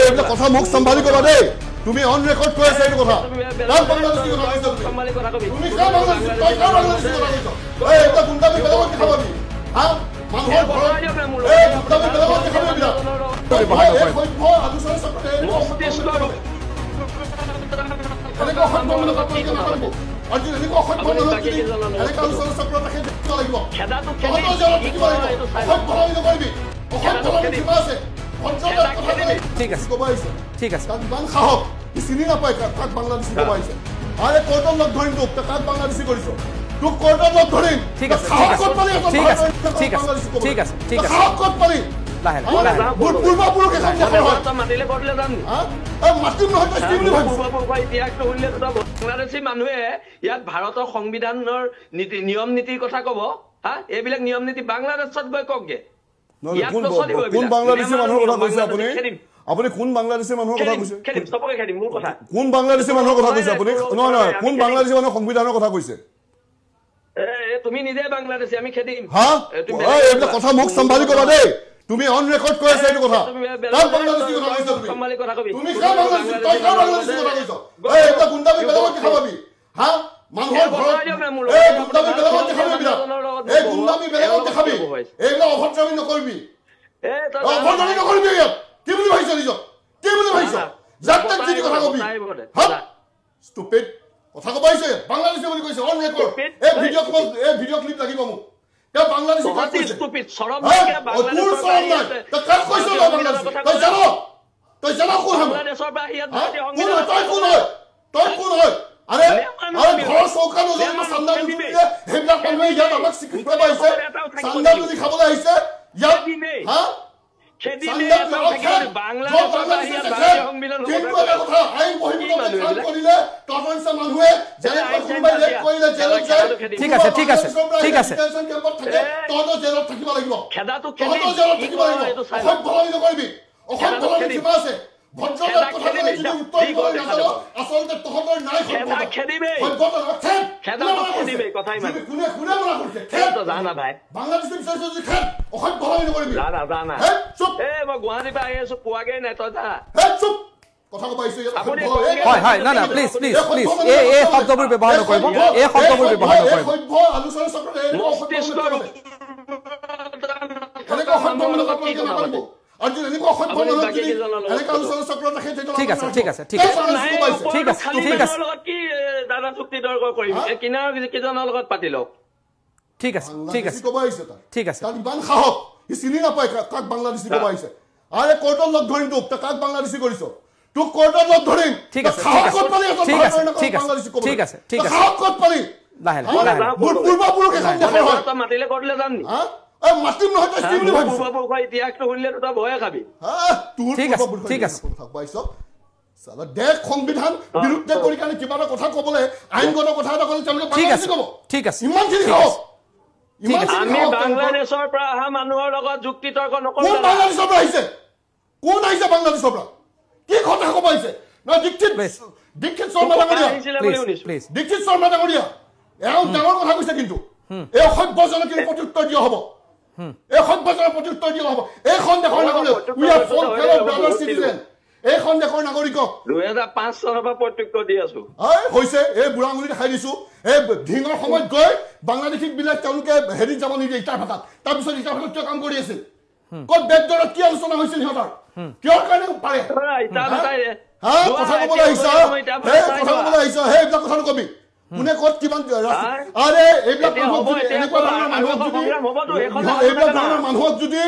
এইবিলাক কথা মোক চম্ভালি ক'বা দেই। তুমি অন ৰেকৰ্ড কৈ আছা এইটো কথা। কাক বাংলাদেশী কথা কৈছা তুমি? তুমি কাৰ বাংলাদেশী? তই কাৰ বাংলাদেশী কথা কৈছ? এই এইবিলাক গুণ্ডামি বেলেগত দেখাবাবি। হা? মানুহৰ ঘৰত এই গুণ্ডামি বেলেগত দেখাবি এইবিলাক। সভ্য আলোচনা চক্ৰত এনেকুৱা অসভ্য মানুহক আপোনালোকে নামানিব। আৰু যদি এনেকুৱা অসভ্য মানুহক যদি এনেকুৱা আলোচনা চক্ৰত ৰাখে থাকিব লাগিব। তহঁতৰ জেলত থাকিব লাগিব। অসভ্যতামি নকৰিবি। অসভ্যতামি সীমা আছে। ঠিক আছে, ঠিক আছে। তাক ইমান সাহস, সি চিনি নাপায় কাক বাংলাদেশী ক'ব আহিছে। আৰে কোৰ্টত লগ ধৰিম তোক, তই কাক বাংলাদেশী কৰিছ? তোক কোৰ্টত লগ ধৰিম। ঠিক আছে, ঠিক আছে, ঠিক আছে, ঠিক আছে, ঠিক আছে। সাহস ক'ত পালি? লাহে লাহে। মোৰ পূৰ্বপুৰুষ এখন দেশৰ হয়। মাতিলে ক'তলৈ যাম নি? মাতিম নহয়, তই কি বুলি ভাবিছ? পূৰ্বপুৰুষৰ ইতিহাসটো শুনিলে বাংলাদেশী মানুহে ইয়াত ভাৰতৰ সংবিধানৰ নীতি নিয়ম নীতিৰ কথা ক'ব। হা, এইবিলাক নিয়ম নীতি বাংলাদেশত গৈ কওকগে। কোন বাংলাদেশী মানুহৰ কথা কৈছে আপুনি? আপুনি কোন বাংলাদেশী মানুহৰ কথা কৈছে? কোন বাংলাদেশী মানুহৰ কথা কৈছে আপুনি? নহয় নহয়, কোন বাংলাদেশী মানুহৰ সংবিধানৰ কথা কৈছে? তুমি নিজে বাংলাদেশী, আমি খেদিম। হা, এইবিলাক কথা মোক চম্ভালি ক'বা দেই। তুমি অন ৰেকৰ্ড কৈ আছা এইটো কথা। কাক বাংলাদেশী কথা কৈছা তুমি? তুমি কাৰ বাংলাদেশী? তই কাৰ বাংলাদেশী কথা কৈছ? এই এইবিলাক গুণ্ডামি বেলেগত দেখাবাবি। হা, মানুহৰ ঘৰত এই গুণ্ডামি বেলেগত দেখাবি এইবিলাক। এই গুণ্ডামি বেলেগত দেখাবি। এইবিলাক অভদ্ৰামি নকৰিবি। অভদ্ৰামি নকৰিবি ইয়াত। কি বুলি ভাবিছ নিজক? কি বুলি ভাবিছ? যাক তাক যি কথা কবি। হা, ষ্টুপিড কথা ক'ব আহিছে। বাংলাদেশী বুলি কৈছে অন ৰেকৰ্ড। এই ভিডিঅ' এই ভিডিঅ' ক্লিপ লাগিব মোক। তেওঁ বাংলাদেশী কাক কৈছে? তোৰ চৰম নাই। তই কাক কৈছ তই বাংলাদেশী? তই জান? তই জান কোন হয়? কোন হয়? তই কোন হয়? তই কোন হয়? আৰে আৰে ঘৰৰ চৌকা নজৰিব চান্দা নুতুলিলে সেইবিলাক মানুহে ইয়াত আমাক স্বীকৃতি পাব আহিছে। চান্দা তুলি খাবলৈ আহিছে ইয়াত। হা, ঠিক আছে, ঠিক আছে, ঠিক আছে। তহঁতৰ জেলত থাকিব লাগিব। তহঁতৰ জেলত থাকিব লাগিব। অসভ্যতামি নকৰিবি। অসভ্যতামি সীমা আছে। ভদ্ৰতাৰ কথা ক'লে যদি উত্তৰ দিবলৈ নাজান, আচলতে তহঁতৰ নাই সভ্যতা। কোনে কোনে মনা কৰিছে? বাংলাদেশী বিচাৰিছ যদি খেদ। অসভ্যতামি নকৰিবি। চুপ। মই গুৱাহাটীৰ পৰা আহি আছো, পোৱাগৈ নাই। তই যা। চুপ। কথা ক'ব আহিছো। হয় হয়, না না, প্লিজ প্লিজ প্লিজ, এই শব্দবোৰ ব্যৱহাৰ নকৰিব। এই শব্দবোৰ ব্যৱহাৰ নকৰিব। সভ্য আলোচনা চক্ৰত এনেকুৱা অসভ্য মানুহক আপোনালোকে নামানিব। আৰু যদি এনেকুৱা অসভ্য মানুহক যদি এনেকুৱা আলোচনা চক্ৰত ৰাখে, ঠিক আছে, ঠিক আছে, ঠিক আছে, ঠিক আছে, ঠিক আছে। কি দাদা চুক্তি তৰ্ক কৰিম? কিনাৰ কেইজনৰ লগত পাতি লওক। ঠিক আছে, ঠিক আছে, ক'ব আহিছে তাত। ঠিক আছে। তাত ইমান সাহস, সি চিনি নাপায় কাক বাংলাদেশী ক'ব আহিছে। আৰে কোৰ্টত লগ ধৰিম তোক, তই কাক বাংলাদেশী কৰিছ? তোক কোৰ্টত লগ ধৰিম। ঠিক আছে, ঠিক আছে, ঠিক আছে, ঠিক আছে, ঠিক আছে। সাহস ক'ত পালি? লাহে লাহে। মোৰ পূৰ্বপুৰুষ এখন দেশৰ হয়। মাতিলে ক'তলৈ যাম নি? মাতিম নহয়, তই কি বুলি ভাবিছ? পূৰ্বপুৰুষৰ ইতিহাসটো শুনিলে তই ভয়ে খাবি। তোৰ ঠিক আছে, ঠিক আছে। কথা পাইছ? চালা দেশ সংবিধান বিৰুদ্ধে কৰি কাৰণে কিবা এটা কথা ক'বলৈ, আইনগত কথা এটা ক'লে তেওঁলোকে বাংলাদেশী ক'ব। ঠিক আছে, ইমানখিনি সাহস। আমি বাংলাদেশৰ পৰা অহা মানুহৰ লগত যুক্তি তৰ্ক নকৰো। কোন বাংলাদেশৰ পৰা আহিছে? কোন আহিছে বাংলাদেশৰ পৰা? কি কথা ক'ব আহিছে? নহয়, দীক্ষিত, দীক্ষিত শৰ্মা ডাঙৰীয়া, দীক্ষিত শৰ্মা ডাঙৰীয়া, এওঁ ডাঙৰ কথা কৈছে। কিন্তু এই অসভ্যজনক কিন্তু প্ৰত্যুত্তৰ দিয়া হ'ব। এই সভ্যজনৰ প্ৰত্যুত্তৰ দিয়া হ'ব। এইখন দেশৰ নাগৰিক, we are fellow brother citizen. এইখন দেশৰ নাগৰিকক 2005 চনৰ পৰা প্ৰত্যুত্তৰ দি আছো। হৈছে, এই বুঢ়া আঙুলি দেখাই দিছো। এই ঢিঙৰ সময়ত গৈ বাংলাদেশীক বিলাক তেওঁলোকে হেৰিত যাব নিদিয়ে ইটাৰ ভাটাত। তাৰপিছত ইটাৰ ভাটাত কিয় কাম কৰি আছিল? ক'ত বেকডৰত কি আলোচনা হৈছিল সিহঁতৰ? কিহৰ কাৰণে পাৰে? হা, কথা ক'বলৈ আহিছ? হে, কথা ক'বলৈ আহিছ? হে, এইবিলাক কথা নকবি। কোনে ক'ত কিমান? আৰে এইবিলাক মানুহক যদি এনেকুৱা ধৰণৰ মানুহক যদি এইবিলাক ধৰণৰ মানুহক যদি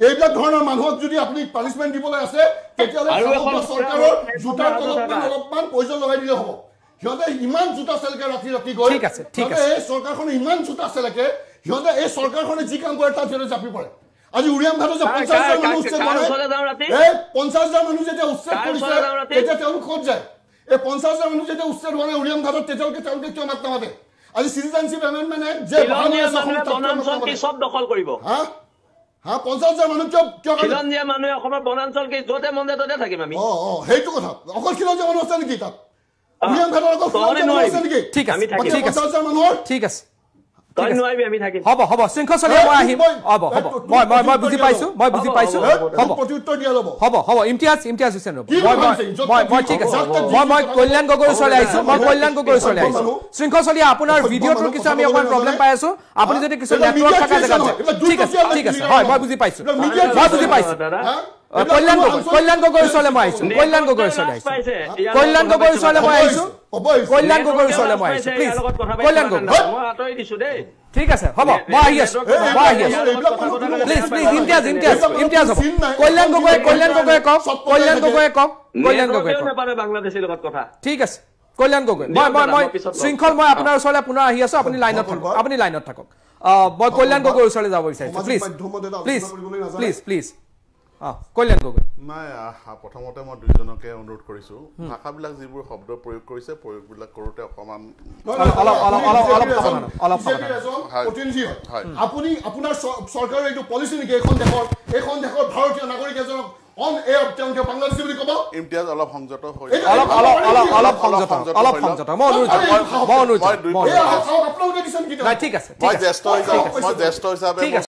এইবিলাক ধৰণৰ মানুহক যদি আপুনি পানিছমেণ্ট দিবলৈ আছে, তেতিয়াহ'লে চৰকাৰৰ জোতাৰ তলত অলপমান পয়জন লগাই দিলে হ'ব। সিহঁতে ইমান জোতা চেলেকে ৰাতি ৰাতি গৈ, সিহঁতে এই চৰকাৰখনে ইমান জোতা চেলেকে, সিহঁতে এই চৰকাৰখনে যি কাম কৰে তাত সিহঁতে জাপি পৰে। আজি উৰিয়াম ঘাটত যে 50,000 মানুহ উচ্ছেদ হোৱা নাই, এই 50,000 মানুহ যেতিয়া উচ্ছেদ কৰিছে তেতিয়া তেওঁলোক ক'ত যায়? এই 50,000 মানুহ যেতিয়া উচ্ছেদ হোৱা নাই উৰিয়াম ঘাটত, তেতিয়ালৈকে তেওঁলোকে কিয় মাত নামাতে? আজি চিটিজেনশ্বিপ এমেণ্ডমেণ্ট এক্ট যে চব দখল কৰিব। হা হা, 50,000 মানুহ কিয় কিয় খিলঞ্জীয়া মানুহে অসমৰ বনাঞ্চল কি য'তে মন যায় ত'তে থাকিম আমি। অ অ, সেইটো কথা। অকল খিলঞ্জীয়া মানুহ আছে নেকি তাত? উৰিয়াম ঘাটত অকল খিলঞ্জীয়া মানুহ আছে নেকি? ঠিক আছে, 50,000 মানুহৰ। ঠিক আছে। তই নোৱাৰিবি, আমি থাকিম। হ'ব হ'ব, শৃংখল চলিহা, মই আহিম। হ'ব হ'ব, মই মই মই বুজি পাইছো, মই বুজি পাইছো। হ'ব, প্ৰত্যুত্তৰ দিয়া ল'ব। হ'ব হ'ব, ইমতিয়াজ, ইমতিয়াজ হুছেইন, ৰ'ব, মই মই মই ঠিক আছে, মই মই কল্যাণ গগৈৰ ওচৰলৈ আহিছো, মই কল্যাণ গগৈৰ ওচৰলৈ আহিছো। শৃংখল চলিহা, আপোনাৰ ভিডিঅ'টোৰ কিছু আমি অকণমান প্ৰব্লেম পাই আছো, আপুনি যদি কিছু নেটৱৰ্ক থকা জেগাত। ঠিক আছে, ঠিক আছে, হয়, মই বুজি পাইছো, মই বুজি পাইছো। কল্যাণ গগৈ, কল্যাণ গগৈৰ ওচৰলৈ মই আহিছো, কল্যাণ গগৈৰ ওচৰলৈ আহিছো, কল্যাণ গগৈৰ ওচৰলৈ মই আহিছো, কল্যাণ গগৈৰ ওচৰলৈ মই আহিছো, প্লিজ কল্যাণ গগৈ। মই আঁতৰি দিছো দেই। ঠিক আছে, হ'ব, মই আহি আছো, মই আহি আছো। Please please, Imtiaz, Imtiaz, Imtiaz, হ'ব। কল্যাণ গগৈ, কল্যাণ গগৈয়ে কওক, কল্যাণ গগৈয়ে কওক, কল্যাণ গগৈয়ে কওক। বাংলাদেশীৰ লগত কথা। ঠিক আছে, কল্যাণ গগৈ, মই মই মই শৃংখল, মই আপোনাৰ ওচৰলৈ পুনৰ আহি আছো, আপুনি লাইনত থাকক, আপুনি লাইনত থাকক। মই কল্যাণ গগৈৰ ওচৰলৈ যাব বিচাৰিছো, প্লিজ প্লিজ প্লিজ প্লিজ। কল্যাণ গগৈ। নাই, প্ৰথমতে মই দুইজনকে অনুৰোধ কৰিছো, ভাষাবিলাক যিবোৰ শব্দ প্ৰয়োগ কৰিছে, প্ৰয়োগবিলাক কৰোঁতে অকণমান অলপ। আপুনি আপোনাৰ চৰকাৰৰ এইটো পলিচি নেকি? এইখন দেশৰ, এইখন দেশৰ ভাৰতীয় নাগৰিক এজনক অন এয়াৰ তেওঁলোকে বাংলাদেশী বুলি ক'ব? ইমতিয়াজ, অলপ সংযত হৈ, অলপ অলপ অলপ অলপ সংযত, অলপ সংযত। মই অনুৰোধ, মই অনুৰোধ। আপোনালোকে দিছে নেকি? নাই, ঠিক আছে, মই জ্যেষ্ঠ হিচাপে, মই জ্যেষ্ঠ হিচাপে ঠিক আছে।